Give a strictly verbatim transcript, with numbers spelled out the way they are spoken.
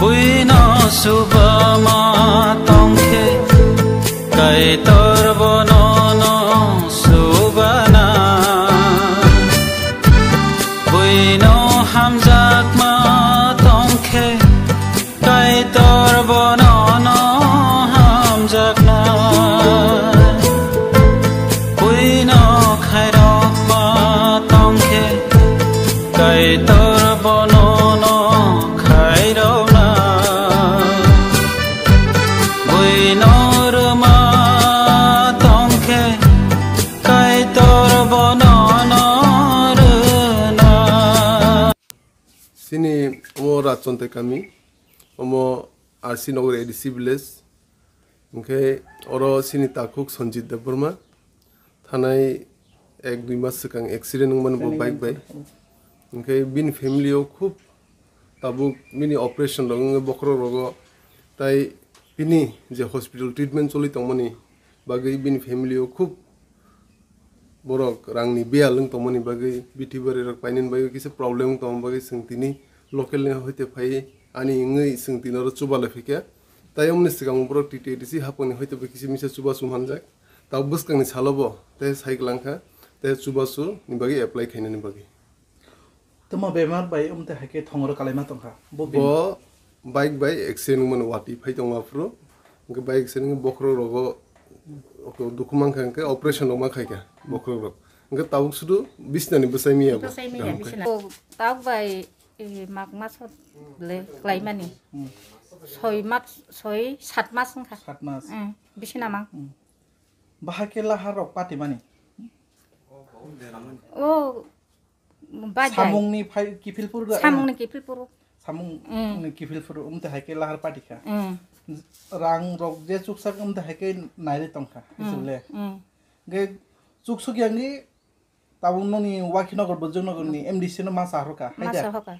Buino subama tongkhe, Kaitor bono no subana. Buino hamjakma tongkhe, Kaitor bono no hamjakna. Buino khairokma tongkhe, Kaitor bono no khairokna. Buino rwma tongkhe, Kaitor bono no rwna. Chini omo Rajchontai kami, omo R C Nagar A D C village. Hwnkhe oro chini takhuk Sanjit Debbarma thanai ek dui mas swkang accident wngmani bo bike bai. Hwnkhe bini family o khub tabuk bini operation rok wngwi bokhorok rogo tai bini je hospital treatment choli tongmani bagwi bini family o khub borok rangni beyal wng tongmani bagwi, bithi bwrwi rok painani bagwi kisa problem wng tongma bagwi chwng tini local ni hoite phai ani wngwi chwng tini oro chuba lai phaikha. Tai omoni swkang borok T T A D C haphangni hoite bai kisa misa chubachu manjak. Tabuk bwskangni salo bo tei sai kwlangkha tei chubachu ni bagwi apply khainani bagwi. Tamo bemar bai umte hai khe thongoro kalaima tongkha. Bo bini Bo bike bai accident wngmani watwi phai tongo aphuru. Hwnkhe bike accident wngwi bokhorok rogo dukhu mankha, hwnkhe operation rok ma khaikha bokhorok rok. Hwnkhe tabuk sudu bisnani bwsai miya bo. Bwsai miya Kaham khe. Bisna. O, tabuk bai, eh, mak mas le klaimani. Hmm. Soi mas, soi sat mas wngkha. Sat mas. Hmm, bisna mang. Hmm. Bahai khe lahar rok patimani. O, Bai bai. Samungni phai kiphil phuru ga- Samungni kiphil phuru. Samungni Mm. kiphil phuru, umte hai khe lahar pati kha. Mm. Rang rok je chuksak umte hai khe nairi tong kha, Mm. Isule. Mm. Ge chuksuk yangni tabuk noni Wakhinagar Bojongnagar ni M D C no masa horo kha. Hai da? Masa hoka.